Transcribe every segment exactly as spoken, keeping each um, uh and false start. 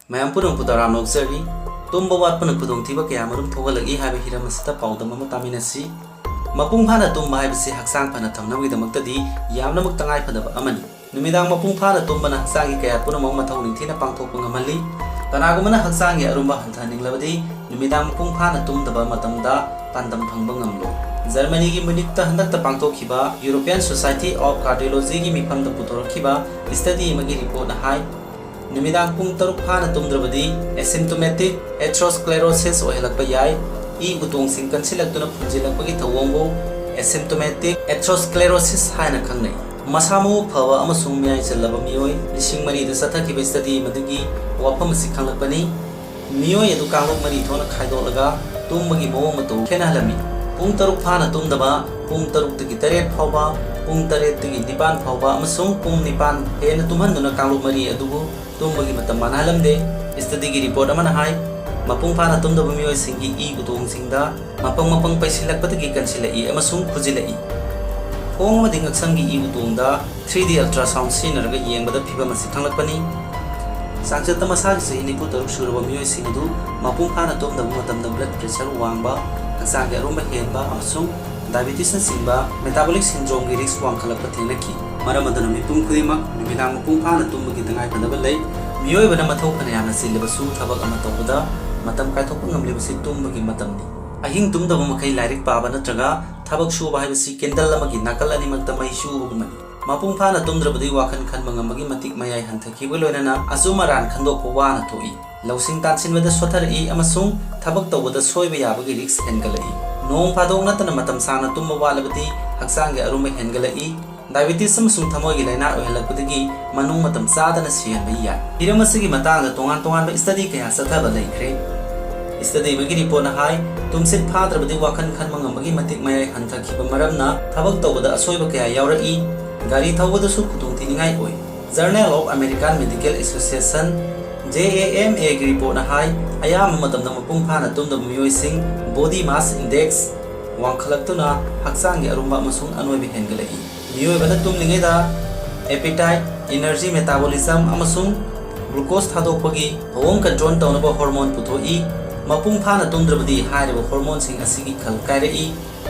ꯃꯌꯥꯝ ꯄꯨꯝꯅꯃꯛꯄꯨ ꯇꯔꯥꯝꯅ ꯑꯣꯛꯆꯔꯤ꯫ ꯇꯨꯝꯕ ꯋꯥꯠꯄꯅ ꯈꯨꯗꯣꯡꯊꯤꯕ ꯀꯌꯥꯃꯔꯨꯝ ꯊꯣꯛꯍꯜꯂꯛꯏ ꯍꯥꯏꯕ ꯍꯤꯔꯝ ꯑꯁꯤꯗ ꯄꯥꯎꯗꯝ ꯑꯃ ꯇꯥꯃꯤꯟꯅꯁꯤ꯫ ꯃꯄꯨꯡ ꯐꯥꯅ ꯇꯨꯝꯕ ꯍꯥꯏꯕꯁꯤ ꯍꯛꯆꯥꯡ ꯐꯅ ꯊꯝꯅꯕꯒꯤꯗꯃꯛꯇꯗꯤ ꯌꯥꯝꯅꯃꯛ ꯇꯉꯥꯏꯐꯗꯕ ꯑꯃꯅꯤ꯫ ꯅꯨꯃꯤꯗꯥꯡ ꯃꯄꯨꯡ ꯐꯥꯅ ꯇꯨꯝꯕꯅ ꯍꯛꯆꯥꯡꯒꯤ ꯀꯌꯥꯠ ꯄꯨꯝꯅꯃꯛ ꯃꯊꯧ ꯅꯤꯡꯊꯤꯅ ꯄꯥꯡꯊꯣꯛꯄ ꯉꯝꯍꯜꯂꯤ꯫ ꯀꯅꯥꯒꯨꯝꯕꯅ ꯍꯛꯆꯥꯡꯒꯤ ꯑꯔꯨꯝꯕ ꯍꯟꯊꯍꯟꯅꯤꯡꯂꯕꯗꯤ ꯅꯨꯃꯤꯗꯥꯡ ꯃꯄꯨꯡ ꯐꯥꯅ ꯇꯨꯝꯗꯕ ꯃꯇꯝꯗ ꯄꯥꯟꯗꯝ ꯐꯪꯕ ꯉꯝꯂꯣꯏ꯫ ꯖꯔꯃꯅꯤꯒꯤ ꯃ꯭ꯌꯨꯅꯤꯛꯇ ꯍꯟꯗꯛꯇ ꯄꯥꯡꯊꯣꯛꯈꯤꯕ European Society of Cardiologyꯒꯤ ꯃꯤꯐꯝꯗ ꯄꯨꯊꯣꯔꯛꯈꯤꯕ study ꯑꯃꯒꯤ reportꯅ ꯍꯥꯏ, ꯅꯨꯃꯤꯗꯥꯡ ꯄꯨꯡ ꯇꯔꯨꯛ ꯐꯥꯅ ꯇꯨꯝꯗ꯭ꯔꯕꯗꯤ asymptomatic atherosclerosis ꯑꯣꯏꯍꯜꯂꯛꯄ ꯌꯥꯏ꯫ ꯏ ꯎꯇꯣꯡꯁꯤꯡ ꯀꯟꯁꯤꯜꯂꯛꯇꯨꯅ ꯐꯨꯟꯖꯤꯜꯂꯛꯄꯒꯤ ꯊꯧꯑꯣꯡꯕꯨ asymptomatic atherosclerosis ꯍꯥꯏꯅ ꯈꯪꯅꯩ꯫ ꯃꯁꯥ ꯃꯎ ꯐꯕ ꯑꯃꯁꯨꯡ ꯃꯌꯥꯏ ꯆꯜꯂꯕ ꯃꯤꯑꯣꯏ ꯂꯤꯁꯤꯡ ꯃꯔꯤꯗ ꯆꯠꯊꯈꯤꯕ study ꯑꯃꯗꯒꯤ ꯋꯥꯐꯝ ꯑꯁꯤ ꯈꯪꯂꯛꯄꯅꯤ꯫ ꯃꯤꯑꯣꯏ ꯑꯗꯨ ꯀꯥꯡꯂꯨꯞ ꯃꯔꯤ ꯊꯣꯛꯅ ꯈꯥꯏꯗꯣꯛꯂꯒ ꯇꯨꯝꯕꯒꯤ ꯃꯑꯣꯡ ꯃꯇꯧ ꯈꯦꯠꯅꯍꯜꯂꯝꯃꯤ꯫ ꯄꯨꯡ ꯇꯔꯨꯛ ꯐꯥꯅ ꯇꯨꯝꯗꯕ, ꯄꯨꯡ ꯇꯔꯨꯛꯇꯒꯤ ꯇꯔꯦꯠ ꯐꯥꯎꯕ, ꯄꯨꯡ ꯇꯔꯦꯠꯇꯒꯤ ꯅꯤꯄꯥꯟ ꯐꯥꯎꯕ ꯑꯃꯁꯨꯡ ꯄꯨꯡ ꯅꯤꯄꯥꯟ ꯍꯦꯟꯅ ꯇꯨꯝꯍꯟꯗꯨꯅ ꯀꯥꯡꯂꯨꯞ ꯃꯔꯤ ꯑꯗꯨꯕꯨ ꯇꯨꯝꯕꯒꯤ ꯃꯇꯝ ꯃꯥꯟꯅꯍꯜꯂꯝꯗꯦ꯫ Studyꯒꯤ report ꯑꯃꯅ ꯍꯥꯏ, ꯃꯄꯨꯡ ꯐꯥꯅ ꯇꯨꯝꯗꯕ ꯃꯤꯑꯣꯏꯁꯤꯡꯒꯤ ꯏ ꯎꯇꯣꯡꯁꯤꯡꯗ ꯃꯄꯪ ꯃꯄꯪ ꯄꯩꯁꯤꯜꯂꯛꯄꯗꯒꯤ ꯀꯟꯁꯤꯜꯂꯛꯏ ꯑꯃꯁꯨꯡ ꯈꯨꯖꯤꯜꯂꯛꯏ꯫ ꯈꯣꯡ ꯑꯃꯗꯤ ꯉꯛꯁꯝꯒꯤ ꯏ ꯎꯇꯣꯡꯗ three D ultrasound ꯁꯤꯖꯤꯟꯅꯔꯒ ꯌꯦꯡꯕꯗ ꯐꯤꯚꯝ ꯑꯁꯤ ꯈꯪꯂꯛꯄꯅꯤ꯫ ꯆꯥꯡꯆꯠꯇ ꯃꯁꯥꯒꯤ ꯆꯍꯤ ꯅꯤꯐꯨ ꯇꯔꯨꯛ ꯁꯨꯔꯕ ꯃꯤꯑꯣꯏꯁꯤꯡ ꯑꯗꯨ ꯃꯄꯨꯡ ꯐꯥꯅ ꯇꯨꯝꯗꯕ ꯃꯇꯝꯗ blood pressure ꯋꯥꯡꯕ, ꯍꯛꯆꯥꯡꯒꯤ ꯑꯔꯨꯝꯕ ꯍꯦꯟꯕ ꯑꯃꯁꯨꯡ diabetesꯅꯆꯤꯡꯕ metabolic syndromeꯒꯤ risk ꯋꯥꯡꯈꯠꯂꯛꯄ ꯊꯦꯡꯅꯈꯤ꯫ ꯃꯔꯝ ꯑꯗꯨꯅ ꯃꯤꯄꯨꯝ ꯈꯨꯗꯤꯡꯃꯛ ꯅꯨꯃꯤꯗꯥꯡ ꯃꯄꯨꯡ ꯐꯥꯅ ꯇꯨꯝꯕꯒꯤ ꯇꯉꯥꯏꯐꯗꯕ ꯂꯩ꯫ ꯃꯤꯑꯣꯏꯕꯅ ꯃꯊꯧ ꯐꯅ ꯌꯥꯝꯅ ꯆꯤꯜꯂꯕꯁꯨ ꯊꯕꯛ ꯑꯃ ꯇꯧꯕꯗ ꯃꯇꯝ ꯀꯥꯏꯊꯣꯛꯄ ꯉꯝꯂꯤꯕꯁꯤ ꯇꯨꯝꯕꯒꯤ ꯃꯇꯝꯅꯤ꯫ ꯑꯍꯤꯡ ꯇꯨꯝꯗꯕ ꯃꯈꯩ ꯂꯥꯏꯔꯤꯛ ꯄꯥꯕ ꯅꯠꯇ꯭ꯔꯒ ꯊꯕꯛ ꯁꯨꯕ ꯍꯥꯏꯕꯁꯤ candle ꯑꯃꯒꯤ ꯅꯥꯀꯜ ꯑꯅꯤꯃꯛꯇ ꯃꯩ ꯆꯨꯕꯒꯨꯝꯕꯅꯤ꯫ ꯃꯄꯨꯡ ꯐꯥꯅ ꯇꯨꯝꯗ꯭ꯔꯕꯗꯤ ꯋꯥꯈꯜ ꯈꯟꯕ ꯉꯝꯕꯒꯤ ꯃꯇꯤꯛ ꯃꯌꯥꯏ ꯍꯟꯊꯈꯤꯕꯒ ꯂꯣꯏꯅꯅ ꯑꯆꯨꯝ ꯑꯔꯥꯟ ꯈꯟꯗꯣꯛꯄ ꯋꯥꯅ ꯊꯣꯛꯏ꯫ ꯂꯧꯁꯤꯡ ꯇꯥꯟꯁꯤꯟꯕꯗ ꯁꯣꯠꯊꯔꯛꯏ ꯑꯃꯁꯨꯡ ꯊꯕꯛ ꯇꯧꯕꯗ ꯁꯣꯏꯕ ꯌꯥꯕꯒꯤ risk ꯍꯦꯟꯒꯠꯂꯛꯏ꯫ ꯅꯣꯡ ꯐꯥꯗꯣꯛ ꯅꯠꯇꯅ ꯃꯇꯝ ꯁꯥꯡꯅ ꯇꯨꯝꯕ ꯋꯥꯠꯂꯕꯗꯤ ꯍꯛꯆꯥꯡꯒꯤ ꯑꯔꯨꯝꯕ ꯍꯦꯟꯒꯠꯂꯛꯏ꯫ Diabetes ꯑꯃꯁꯨꯡ ꯊꯃꯣꯏꯒꯤ ꯂꯥꯏꯅꯥ ꯑꯣꯏꯍꯜꯂꯛꯄꯗꯒꯤ ꯃꯅꯨꯡ ꯃꯇꯝ ꯆꯥꯗꯅ ꯁꯤꯍꯟꯕ ꯌꯥꯏ꯫ ꯍꯤꯔꯝ ꯑꯁꯤꯒꯤ ꯃꯇꯥꯡꯗ ꯇꯣꯉꯥꯟ ꯇꯣꯉꯥꯟꯕ study ꯀꯌꯥ ꯆꯠꯊꯕ ꯂꯩꯈ꯭ꯔꯦ꯫ Study ꯑꯃꯒꯤ reportꯅ ꯍꯥꯏ, ꯇꯨꯝꯁꯤꯠ ꯐꯥꯗ꯭ꯔꯕꯗꯤ ꯋꯥꯈꯜ ꯈꯟꯕ ꯉꯝꯕꯒꯤ ꯃꯇꯤꯛ ꯃꯌꯥꯏ ꯍꯟꯊꯈꯤꯕ ꯃꯔꯝꯅ ꯊꯕꯛ ꯇꯧꯕꯗ ꯑꯁꯣꯏꯕ ꯀꯌꯥ ꯌꯥꯎꯔꯛꯏ꯫ ꯒꯥꯔꯤ ꯊꯧꯕꯗꯁꯨ ꯈꯨꯗꯣꯡꯊꯤꯅꯤꯡꯉꯥꯏ ꯑꯣꯏ꯫ Journal of American Medical Association, JAMAꯒꯤ reportꯅ ꯍꯥꯏ, ꯑꯌꯥꯝꯕ ꯃꯇꯝꯗ ꯃꯄꯨꯡ ꯐꯥꯅ ꯇꯨꯝꯗꯕ ꯃꯤꯑꯣꯏꯁꯤꯡ body mass index ꯋꯥꯡꯈꯠꯂꯛꯇꯨꯅ ꯍꯛꯆꯥꯡꯒꯤ ꯑꯔꯨꯝꯕ ꯑꯃꯁꯨꯡ ꯑꯅꯣꯏꯕ ꯍꯦꯟꯒꯠꯂꯛꯏ꯫ ꯃꯤꯑꯣꯏꯕꯅ ꯇꯨꯝꯂꯤꯉꯩꯗ appetite, energy metabolism ꯑꯃꯁꯨꯡ ꯒ꯭ꯂꯨꯀꯣꯁ ꯊꯥꯗꯣꯛꯄꯒꯤ ꯊꯧꯑꯣꯡ ꯀꯟꯇ꯭ꯔꯣꯜ ꯇꯧꯅꯕ ꯍꯣꯔꯃꯣꯟ ꯄꯨꯊꯣꯛꯏ꯫ ꯃꯄꯨꯡ ꯐꯥꯅ ꯇꯨꯝꯗ꯭ꯔꯕꯗꯤ ꯍꯥꯏꯔꯤꯕ ꯍꯣꯔꯃꯣꯟꯁꯤꯡ ꯑꯁꯤꯒꯤ ꯈꯜ ꯀꯥꯏꯔꯛꯏ꯫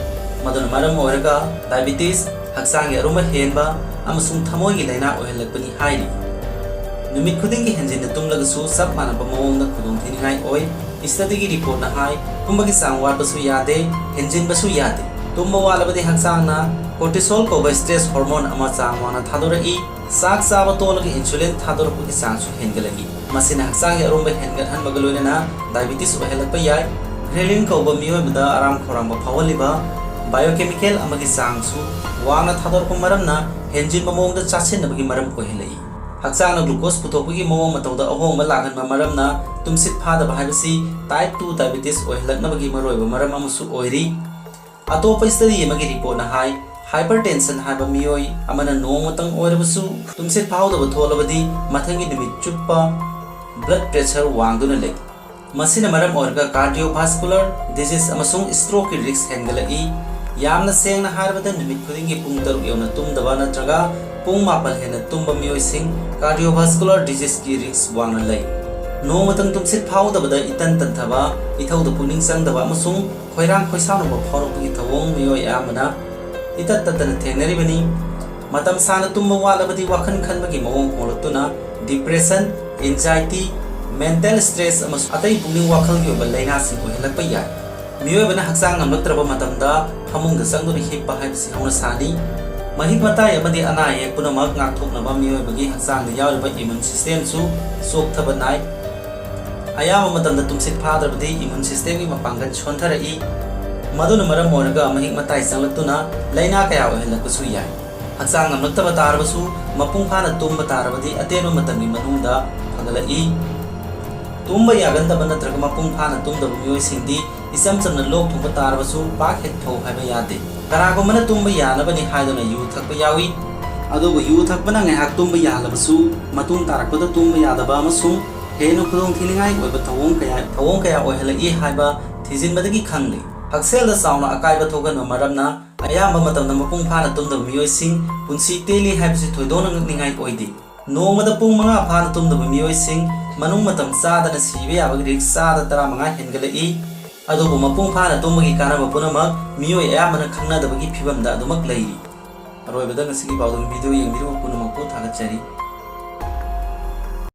ꯃꯗꯨꯅ ꯃꯔꯝ ꯑꯣꯏꯔꯒ ꯗꯥꯏꯕꯤꯇꯤꯁ, ꯍꯛꯆꯥꯡꯒꯤ ꯑꯔꯨꯝꯕ ꯍꯦꯟꯕ ꯑꯃꯁꯨꯡ ꯊꯃꯣꯏꯒꯤ ꯂꯥꯏꯅꯥ ꯑꯣꯏꯍꯜꯂꯛꯄꯅꯤ ꯍꯥꯏꯔꯤ꯫ ꯅꯨꯃꯤꯠ ꯈꯨꯗꯤꯡꯒꯤ ꯍꯦꯟꯖꯤꯟꯅ ꯇꯨꯝꯂꯒꯁꯨ ꯆꯞ ꯃꯥꯟꯅꯕ ꯃꯑꯣꯡꯗ ꯈꯨꯗꯣꯡꯊꯤꯅꯤꯡꯉꯥꯏ ꯑꯣꯏ꯫ ꯁ꯭ꯇꯗꯤꯒꯤ ꯔꯤꯄꯣꯔꯠꯅ ꯍꯥꯏ, ꯇꯨꯝꯕꯒꯤ ꯆꯥꯡ ꯋꯥꯠꯄꯁꯨ ꯌꯥꯗꯦ, ꯍꯦꯟꯖꯤꯟꯕꯁꯨ ꯌꯥꯗꯦ꯫ ꯇꯨꯝꯕ ꯋꯥꯠꯂꯕꯗꯤ ꯍꯛꯆꯥꯡꯅ ꯀꯣꯔꯇꯤꯁꯣꯜ ꯀꯧꯕ ꯁ꯭ꯇ꯭ꯔꯦꯁ ꯍꯣꯔꯃꯣꯟ ꯑꯃ ꯆꯥꯡ ꯋꯥꯡꯅ ꯊꯥꯗꯣꯔꯛꯏ꯫ ꯆꯥꯛ ꯆꯥꯕ ꯇꯣꯛꯂꯒ ꯏꯟꯁꯨꯂꯤꯟ ꯊꯥꯗꯣꯔꯛꯄꯒꯤ ꯆꯥꯡꯁꯨ ꯍꯦꯟꯒꯠꯂꯛꯏ꯫ ꯃꯁꯤꯅ ꯍꯛꯆꯥꯡꯒꯤ ꯑꯔꯨꯝꯕ ꯍꯦꯟꯒꯠꯍꯟꯕꯒ ꯂꯣꯏꯅꯅ ꯗꯥꯏꯕꯤꯇꯤꯁ ꯑꯣꯏꯍꯜꯂꯛꯄ ꯌꯥꯏ꯫ ꯘ꯭ꯔꯦꯂꯤꯟ ꯀꯧꯕ ꯃꯤꯑꯣꯏꯕꯗ ꯑꯔꯥꯝ ꯈꯧꯔꯥꯡꯕ ꯐꯥꯎꯍꯜꯂꯤꯕ ꯕꯥꯏꯑꯣꯀꯦꯃꯤꯀꯦꯜ ꯑꯃꯒꯤ ꯆꯥꯡꯁꯨ ꯋꯥꯡꯅ ꯊꯥꯗꯣꯔꯛꯄ ꯃꯔꯝꯅ ꯍꯦꯟꯖꯤꯟꯕ ꯃꯑꯣꯡꯗ ꯆꯥꯁꯤꯟꯅꯕꯒꯤ ꯃꯔꯝ ꯑꯣꯏꯍꯜꯂꯛꯏ꯫ ꯍꯛꯆꯥꯡꯅ ꯒ꯭ꯂꯨꯀꯣꯁ ꯄꯨꯊꯣꯛꯄꯒꯤ ꯃꯑꯣꯡ ꯃꯇꯧꯗ ꯑꯍꯣꯡꯕ ꯂꯥꯛꯍꯟꯕ ꯃꯔꯝꯅ ꯇꯨꯝꯁꯤꯠ ꯐꯥꯗꯕ ꯍꯥꯏꯕꯁꯤ ꯇꯥꯏꯞ ꯇꯨ ꯗꯥꯏꯕꯤꯇꯤꯁ ꯑꯣꯏꯍꯜꯂꯛꯅꯕꯒꯤ ꯃꯔꯨꯑꯣꯏꯕ ꯃꯔꯝ ꯑꯃꯁꯨ ꯑꯣꯏꯔꯤ꯫ ꯑꯇꯣꯞꯄ ꯁ꯭ꯇꯗꯤ ꯑꯃꯒꯤ ꯔꯤꯄꯣꯔꯠꯅ ꯍꯥꯏ, ꯍꯥꯏꯄꯔꯇꯦꯟꯁꯟ ꯍꯥꯏꯕ ꯃꯤꯑꯣꯏ ꯑꯃꯅ ꯅꯣꯡꯃꯇꯪ ꯑꯣꯏꯔꯕꯁꯨ ꯇꯨꯝꯁꯤꯠ ꯐꯥꯍꯧꯗꯕ ꯊꯣꯛꯂꯕꯗꯤ ꯃꯊꯪꯒꯤ ꯅꯨꯃꯤꯠ ꯆꯨꯞꯄ ꯕ꯭ꯂꯗ ꯄ꯭ꯔꯦꯁꯔ ꯋꯥꯡꯗꯨꯅ ꯂꯩ꯫ ꯃꯁꯤꯅ ꯃꯔꯝ ꯑꯣꯏꯔꯒ ꯀꯥꯔꯗꯤꯑꯣꯚꯥꯁꯀꯨꯂꯔ ꯗꯤꯖꯤꯖ ꯑꯃꯁꯨꯡ ꯁ꯭ꯇ꯭ꯔꯣꯛꯀꯤ ꯔꯤꯁꯛ ꯍꯦꯟꯒꯠꯂꯛꯏ꯫ ꯌꯥꯝꯅ ꯁꯦꯡꯅ ꯍꯥꯏꯔꯕꯗ, ꯅꯨꯃꯤꯠ ꯈꯨꯗꯤꯡꯒꯤ ꯄꯨꯡ ꯇꯔꯨꯛ ꯌꯧꯅ ꯇꯨꯝꯗꯕ ꯅꯠꯇ꯭ꯔꯒ ꯄꯨꯡ ꯃꯥꯄꯜ ꯍꯦꯟꯅ ꯇꯨꯝꯕ ꯃꯤꯑꯣꯏꯁꯤꯡ ꯀꯥꯔꯗꯤꯑꯣꯚꯥꯁꯀꯨꯂꯔ ꯗꯤꯖꯤꯖꯀꯤ ꯔꯤꯁꯛ ꯋꯥꯡꯅ ꯂꯩ꯫ ꯅꯣꯡꯃꯇꯪ ꯇꯨꯝꯁꯤꯠ ꯐꯥꯍꯧꯗꯕꯗ ꯏꯇꯟ ꯇꯟꯊꯕ, ꯏꯊꯧꯗ ꯄꯨꯛꯅꯤꯡ ꯆꯪꯗꯕ ꯑꯃꯁꯨꯡ ꯈꯣꯏꯔꯥꯡ ꯈꯣꯏꯁꯥꯎꯅꯕ ꯐꯥꯎꯔꯛꯄꯒꯤ ꯊꯧꯑꯣꯡ ꯃꯤꯑꯣꯏ ꯑꯌꯥꯝꯕꯅ ꯏꯇꯠ ꯇꯠꯇꯅ ꯊꯦꯡꯅꯔꯤꯕꯅꯤ꯫ ꯃꯇꯝ ꯁꯥꯡꯅ ꯇꯨꯝꯕ ꯋꯥꯠꯂꯕꯗꯤ ꯋꯥꯈꯜ ꯈꯟꯕꯒꯤ ꯃꯑꯣꯡ ꯍꯣꯡꯂꯛꯇꯨꯅ ꯗꯤꯄ꯭ꯔꯦꯁꯟ, ꯑꯦꯡꯖꯥꯏꯇꯤ, ꯃꯦꯟꯇꯦꯜ ꯁ꯭ꯇ꯭ꯔꯦꯁ ꯑꯃꯁꯨꯡ ꯑꯇꯩ ꯄꯨꯛꯅꯤꯡ ꯋꯥꯈꯜꯒꯤ ꯑꯣꯏꯕ ꯂꯥꯏꯅꯥꯁꯤꯡ ꯑꯣꯏꯍꯜꯂꯛꯄ ꯌꯥꯏ꯫ ꯃꯤꯑꯣꯏꯕꯅ ꯍꯛꯆꯥꯡ ꯉꯝꯂꯛꯇ꯭ꯔꯕ ꯃꯇꯝꯗ ꯐꯃꯨꯡꯗ ꯆꯪꯗꯨꯅ ꯍꯤꯞꯄ ꯍꯥꯏꯕꯁꯤ ꯍꯧꯅꯁꯥꯅꯤ꯫ ꯃꯍꯤꯛ ꯃꯇꯥꯏ ꯑꯃꯗꯤ ꯑꯅꯥ ꯑꯌꯦꯛ ꯄꯨꯝꯅꯃꯛ ꯉꯥꯛꯊꯣꯛꯅꯕ ꯃꯤꯑꯣꯏꯕꯒꯤ ꯍꯛꯆꯥꯡꯗ ꯌꯥꯎꯔꯤꯕ ꯏꯃ꯭ꯌꯨꯟ ꯁꯤꯁꯇꯦꯝꯁꯨ ꯆꯣꯛꯊꯕ ꯅꯥꯏ꯫ ꯑꯌꯥꯝꯕ ꯃꯇꯝꯗ ꯇꯨꯝꯁꯤꯠ ꯐꯥꯗ꯭ꯔꯕꯗꯤ ꯏꯃ꯭ꯌꯨꯟ ꯁꯤꯁꯇꯦꯝꯒꯤ ꯃꯄꯥꯡꯒꯜ ꯁꯣꯟꯊꯔꯛꯏ꯫ ꯃꯗꯨꯅ ꯃꯔꯝ ꯑꯣꯏꯔꯒ ꯃꯍꯤꯛ ꯃꯇꯥꯏ ꯆꯪꯂꯛꯇꯨꯅ ꯂꯥꯏꯅꯥ ꯀꯌꯥ ꯑꯣꯏꯍꯜꯂꯛꯄꯁꯨ ꯌꯥꯏ꯫ ꯍꯛꯆꯥꯡ ꯉꯝꯂꯛꯇꯕ ꯇꯥꯔꯕꯁꯨ, ꯃꯄꯨꯡ ꯐꯥꯅ ꯇꯨꯝꯕ ꯇꯥꯔꯕꯗꯤ ꯑꯇꯦꯟꯕ ꯃꯇꯝꯒꯤ ꯃꯅꯨꯡꯗ ꯐꯒꯠꯂꯛꯏ꯫ ꯇꯨꯝꯕ ꯌꯥꯒꯟꯗꯕ ꯅꯠꯇ꯭ꯔꯒ ꯃꯄꯨꯡ ꯐꯥꯅ ꯇꯨꯝꯗꯕ ꯃꯤꯑꯣꯏꯁꯤꯡꯗꯤ ꯏꯆꯝ ꯆꯝꯅ ꯂꯣꯛ ꯊꯨꯡꯕ ꯇꯥꯔꯕꯁꯨ ꯄꯥꯛ ꯍꯦꯛ ꯐꯧ ꯍꯥꯏꯕ ꯌꯥꯗꯦ꯫ ꯀꯅꯥꯒꯨꯝꯕꯅ ꯇꯨꯝꯕ ꯌꯥꯅꯕꯅꯤ ꯍꯥꯏꯗꯨꯅ ꯌꯨ ꯊꯛꯄ ꯌꯥꯎꯏ꯫ ꯑꯗꯨꯕꯨ ꯌꯨ ꯊꯛꯄꯅ ꯉꯥꯏꯍꯥꯛ ꯇꯨꯝꯕ ꯌꯥꯍꯜꯂꯕꯁꯨ, ꯃꯇꯨꯡ ꯇꯥꯔꯛꯄꯗ ꯇꯨꯝꯕ ꯌꯥꯗꯕ ꯑꯃꯁꯨꯡ ꯍꯦꯟꯅ ꯈꯨꯗꯣꯡꯊꯤꯅꯤꯡꯉꯥꯏ ꯑꯣꯏꯕ ꯊꯧꯑꯣꯡ ꯀꯌꯥ, ꯊꯧꯑꯣꯡ ꯀꯌꯥ ꯑꯣꯏꯍꯜꯂꯛꯏ ꯍꯥꯏꯕ ꯊꯤꯖꯤꯟꯕꯗꯒꯤ ꯈꯪꯂꯦ꯫ ꯍꯛꯁꯦꯜꯗ ꯆꯥꯎꯅ ꯑꯀꯥꯏꯕ ꯊꯣꯛꯍꯟꯕ ꯃꯔꯝꯅ ꯑꯌꯥꯝꯕ ꯃꯇꯝꯗ ꯃꯄꯨꯡ ꯐꯥꯅ ꯇꯨꯝꯗꯕ ꯃꯤꯑꯣꯏꯁꯤꯡ ꯄꯨꯟꯁꯤ ꯇꯦꯜꯂꯤ ꯍꯥꯏꯕꯁꯤ ꯊꯣꯏꯗꯣꯛꯅ ꯉꯛꯅꯤꯡꯉꯥꯏ ꯑꯣꯏꯗꯦ꯫ ꯅꯣꯡꯃꯗ ꯄꯨꯡ ꯃꯉꯥ ꯐꯥꯅ ꯇꯨꯝꯗꯕ ꯃꯤꯑꯣꯏꯁꯤꯡ ꯃꯅꯨꯡ ꯃꯇꯝ ꯆꯥꯗꯅ ꯁꯤꯕ ꯌꯥꯕꯒꯤ risk ꯆꯥꯗ ꯇꯔꯥꯃꯉꯥ ꯍꯦꯟꯒꯠꯂꯛꯏ꯫ ꯑꯗꯨꯕꯨ ꯃꯄꯨꯡ ꯐꯥꯅ ꯇꯨꯝꯕꯒꯤ ꯀꯥꯟꯅꯕ ꯄꯨꯝꯅꯃꯛ ꯃꯤꯑꯣꯏ ꯑꯌꯥꯝꯕꯅ ꯈꯪꯅꯗꯕꯒꯤ ꯐꯤꯕꯝꯗ ꯑꯗꯨꯃꯛ ꯂꯩꯔꯤ꯫ ꯑꯔꯣꯏꯕꯗ ꯉꯁꯤꯒꯤ ꯄꯥꯎꯗꯝ video ꯌꯦꯡꯕꯤꯔꯤꯕ ꯄꯨꯝꯅꯃꯛꯄꯨ ꯊꯥꯒꯠꯆꯔꯤ꯫